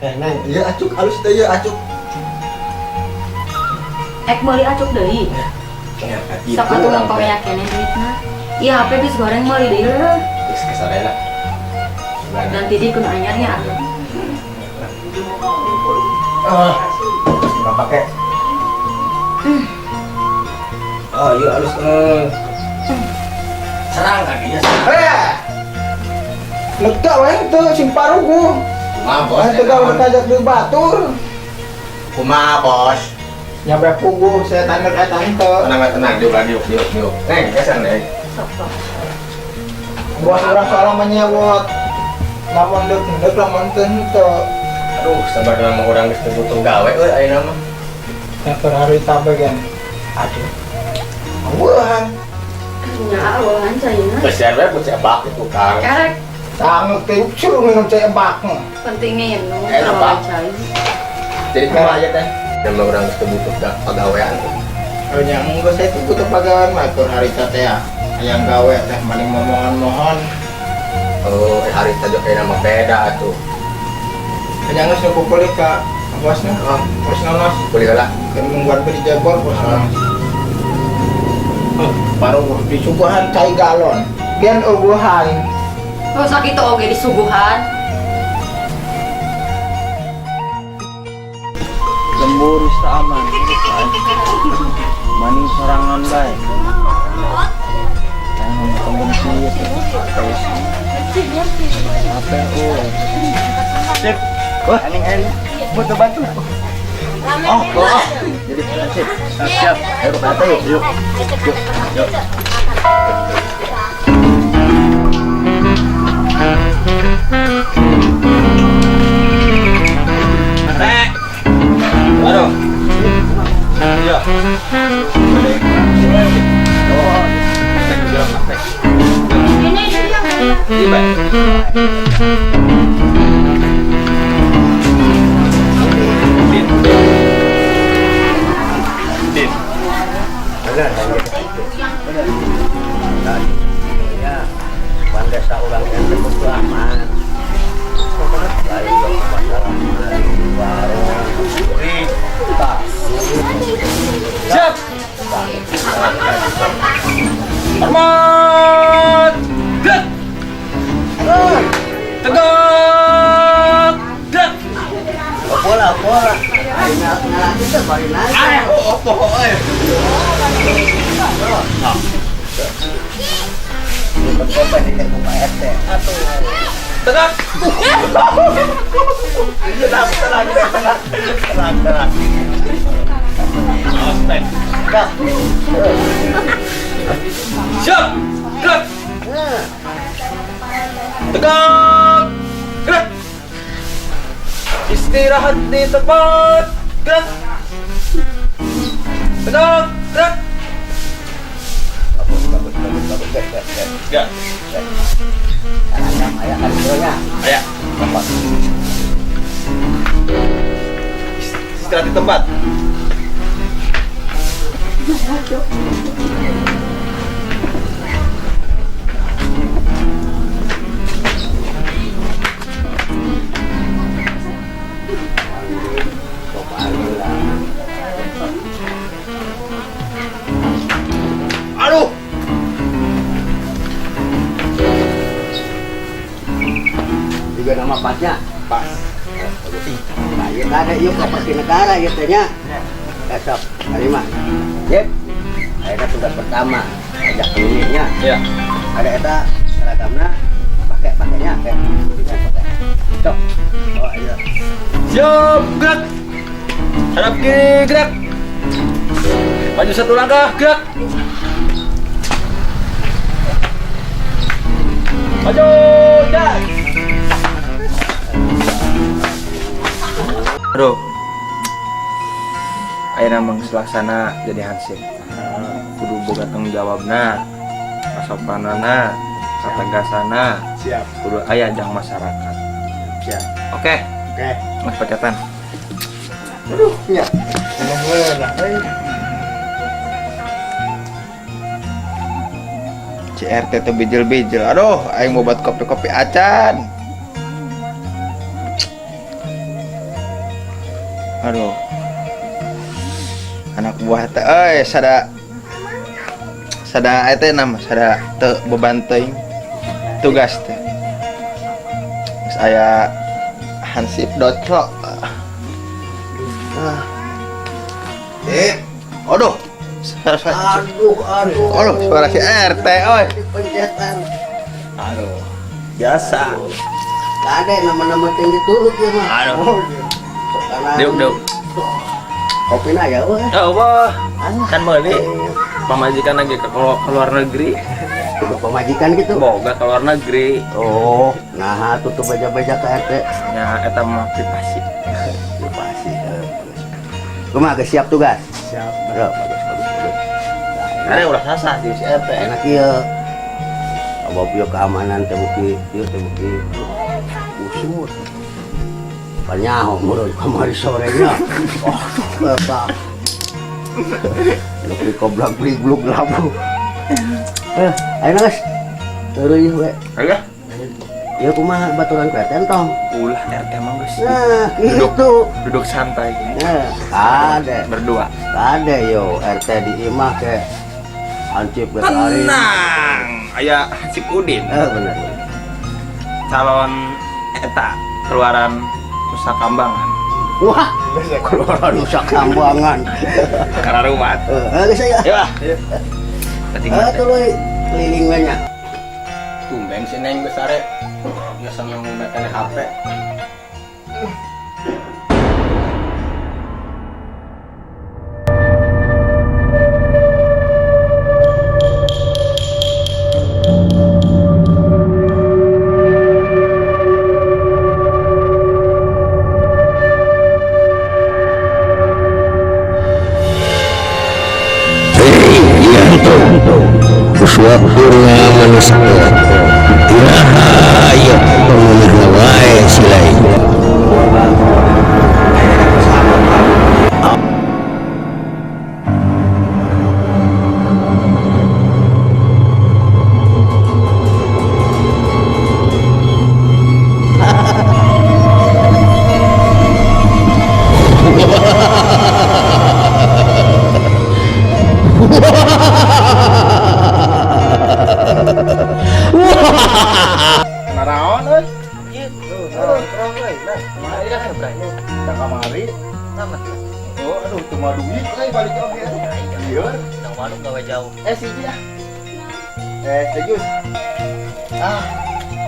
Eh, Neng, iya acuk halus teh, ieu acuk. Ek meuli acuk deui. Ya, gitu. Sok atuh mun pameya keneh duitna. Ieu HP geus goreng, meuli deui leuh. Geus kesadayana. Nanti di kudu anyarnya. Ah, terus nggak pakai. Oh, iya halus. Eh. Serang kakinya, serang. Eh. Lega wae teu sing paruguh. Kumaha, Bos? Aing teu gawe kajak deui batur. Kumaha, Bos? Nyampe puguh saya tanda eta henteu. Tenang, tenang, diuk lagi, diuk, diuk, diuk. Neng, geser, Neng. Sok sok. Bos urang soalnya menyewot. Lamun deuk deuk, lamun teu henteu. Aduh, sabar mah urang geus teu butuh gawe euy ayeuna mah. Yang harita bagian. Aduh. Aweuhan. Nya awehan caina. Besian we ku cebak itu, Kang. Karek Tanguk teh suruh minum cai ebak mah. Pentingnya ya nu Enak, Pak. cai. Jadi kumaha aja teh? Nama urang geus teu butuh pagawean. Oh nya enggak, saya tuh butuh pagawean mah tur harita teh ya. Hayang gawe teh mending momongan mohon. Oh, eh, harita juga kayaknya mah beda atuh. Kayaknya geus nu kukulik ka bosnya. Oh, Bos nonos. kulik heula. Keur nungguan beri jebol bos nonos. Baru disuguhan cai galon. Kian eueuhan. Oh, sakitu oge disuguhan. Lembur wis tak aman. Maning sorangan bae. Saya ngomong benci terus. Apa oh. Sip. Wah, anjing aing butuh bantu. Oh, oh. Jadi sip. Siap. Ayo ke pantai yuk. Yuk. Yuk. Yuk. Nek. Aduh. Iya. Oh, tek bilang tek. Iya, Pak. Din. Din. Benar, benar. Ya, pan desa urang teh kudu aman. Lain kok masalah warung. Tah. Siap. Hormat. Gerak. Tegak. Gerak. Pola, pola. Ayo ngalaki teh bari naik. Ah, oh, oh, oh, eh. Berkopen di ku Pak RT. Tegak. Tenang, tenang, tenang, tenang, tenang. Awas, Tek. Dah. Siap. Gerak. Tegak. Gerak. Istirahat di tempat. Gerak. Tegak. Gerak. Bagus, bagus, bagus, bagus. Geus, geus, geus. Ya. Seragam aya kan nya. Aya. Tempat. Istirahat di tempat. Cobaan heula. Aduh. Juga nama pasnya. Pas. Nah, ieu ada ieu properti negara ieu teh nya. Besok, terima. Yep. Ayeuna tugas pertama, ajak nya. Ya. Ada eta seragamna pakai pakainya kayak pakai. Cok. Oh iya. Siap, gerak. Hadap kiri, gerak. Maju satu langkah, gerak. Maju, jalan. Aduh. Ayeuna mah geus laksana jadi hansip. Kudu boga tanggung jawabna, kasopanana, kategasana, Siap. Kudu aya jang masyarakat. Siap. Oke, Oke. Mas pecatan. Aduh, nya. Emang ngeunah euy. CRT teh bijil-bijil. Aduh, aing mau buat kopi-kopi acan. Aduh. Anak buah teh euy sada sada eta nama sada teu beban teuing tugas teh. Geus aya hansip dotro. Ah. Eh, aduh. Aduh, aduh. Aduh, suara si RT oi. Pencetan. Aduh. Biasa. Kade nama-nama tinggi turut ya mah. Aduh. Karena Diuk, diuk. Kopi na ya, weh. Ya Allah, kan meuli pamajikan lagi ke keluar negeri. Udah pamajikan gitu. Boga ke luar negeri. Oh, nah tutup beja-beja ke RT. Ya eta mah privasi. Privasi. Bagus. Kumaha geus siap tugas? Siap. Bro, bagus bagus bagus. Ada ulah sasah di si RT. Enak ieu. Abah ieu keamanan teh beuki, ieu teh beuki usut. Panyaho meureun kamari sorenya. Oh, eta. Nepi koblak bligluk labu. Ayo geus. Teureun we. Ayo. Ieu kumaha baturan kreten tong. Ulah RT mah geus. Nah, gitu. Duduk santai. Nah, kade. Berdua. Kade yo RT di imah ke hansip geus ari. Tenang, aya Hansip Udin. Bener. Calon eta keluaran Nusa Kambangan. Wah, keluaran Nusa Kambangan. Kararumat. Geus aya. Ayo ah. Penting Tuluy keliling we nya. Tumben si Neng geus sare. Biasa ngomongkeun HP. Waktunya manusia iraha ieu pengeunahna wae silai. Naraon euy? Aduh, terang euy. Nah, kumaha ieu teh, Bray? Da kamari. Oh, aduh, teu mah duit euy balik oge. Lieur. Nang warung gawe jauh. Siji ah. Serius. Ah,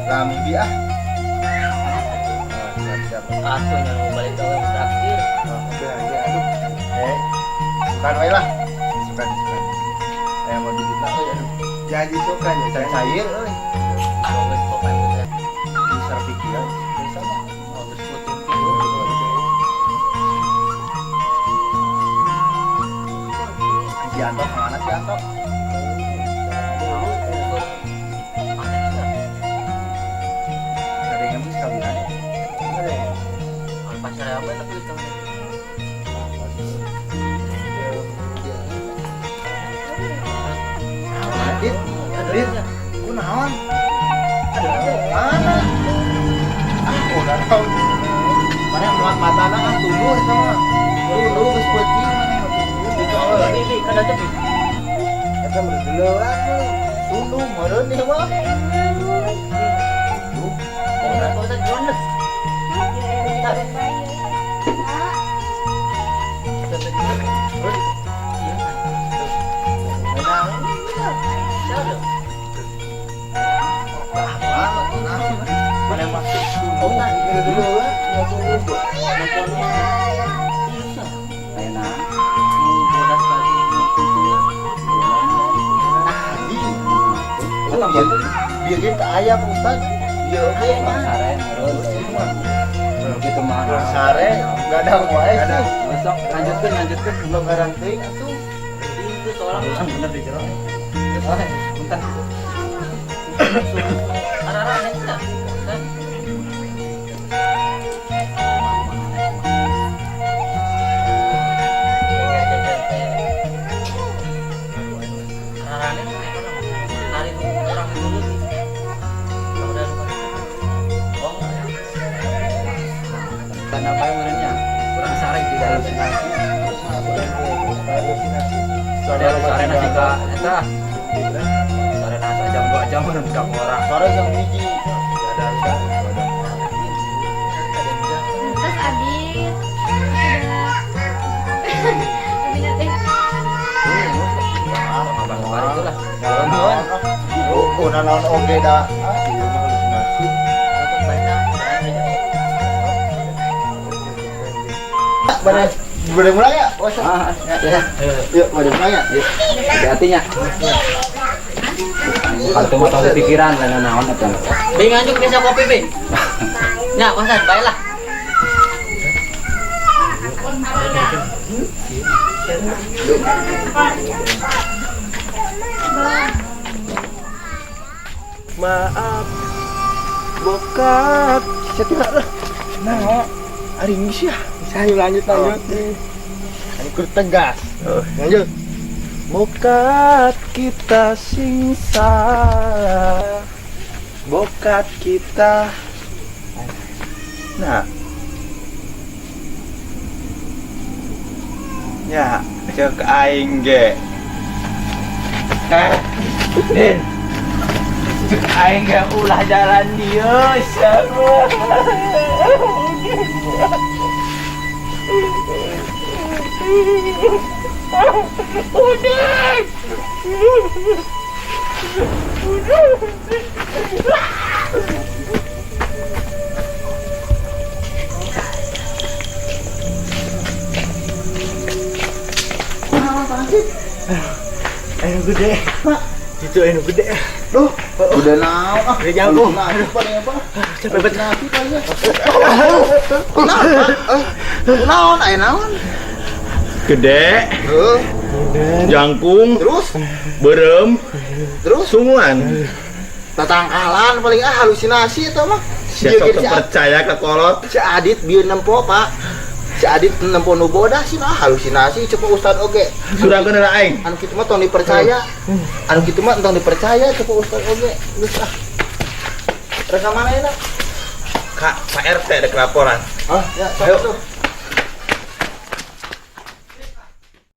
lami bi ah. Ah, siap, siap. Atuh nya nu balik gawe traktir. Ah, oke, aja, aduh. Sukan we lah. Sukan, sukan. Mau duit lah euy, aduh. Janji sukan ya, can cair euy. Geus pokoknya geus. Bisa pikiran, bisa mah. Oh, geus puting tidur. Si Antok kemana si Antok? Ada yang bisa kawinan? Ada ya? Pacar apa tapi geus kawin. Dit, Dit, kunaon? Mana? Ah, udah tahu. Mana yang muat matana ah tunggu eta mah. Tunggu geus peuting mana mah tunggu. Itu euy. Bi, kan ada bi. Eta mah geuleuh tunggu meureun ieu mah. Tunggu. Bapak gimana? Mana mah tunggu geuleuh tunggu. Biar dia tak ayah Pak Ustad. Biar oke mah. Gitu mah. Sare enggak ada wae sih. Besok lanjutkeun lanjutkeun. Belum garanti atuh. Itu seorang Bener di jero. Bentar. arah-arah nengnya. Karena apa yang merenya? Urang sare di dalam. Sore sore nasi ka eta. Sore nasi jam 2 jam ka orang. Sore jam 1. Terus Adit. Abi teh. Kabar itu lah. Oh, naon oge da. Ah, ieu mah halusinasi. Bade bade mulai ya? Oh, Ya. Yuk, bade mulai ya? Hati-hatinya. Kartu mah tong pikiran lain naon eta. Bi nganjuk bisa kopi, Bi. Ya, Ustaz, baiklah. Maaf, bokap. Saya tidak lah. Nah, hari ini sih ya. Saya lanjut lanjut. Ini kudu tegas. Lanjut. Bokat kita singsa. Bokat kita. Nah. Ya, cek aing ge. Din. Cek aing ge ulah jalan dieu siapa. Udin. Udin. Ayo gede. Pak, Itu anu gede. Duh, udah naon ah. Udah jago. Halusinasi paling apa? Capek banget. Halusinasi paling. Naon? Naon aya naon? Gede, Heuh, jangkung, terus berem, terus sunguan. Tatangkalan paling ah halusinasi eta mah. Siapa Bieu ge si percaya ke kolot? Si Adit bieu nempo, Pak. Si Adit nempo nu bodah sih ah halusinasi cek Ustad oge. Surang kena aing. Anu kitu mah tong dipercaya. Anu kitu mah tong dipercaya cek Ustad oge. Geus ah. Rekaman ayeuna. Kak, Pak RT ada laporan. Ah, ya, Ayo. sok tuh.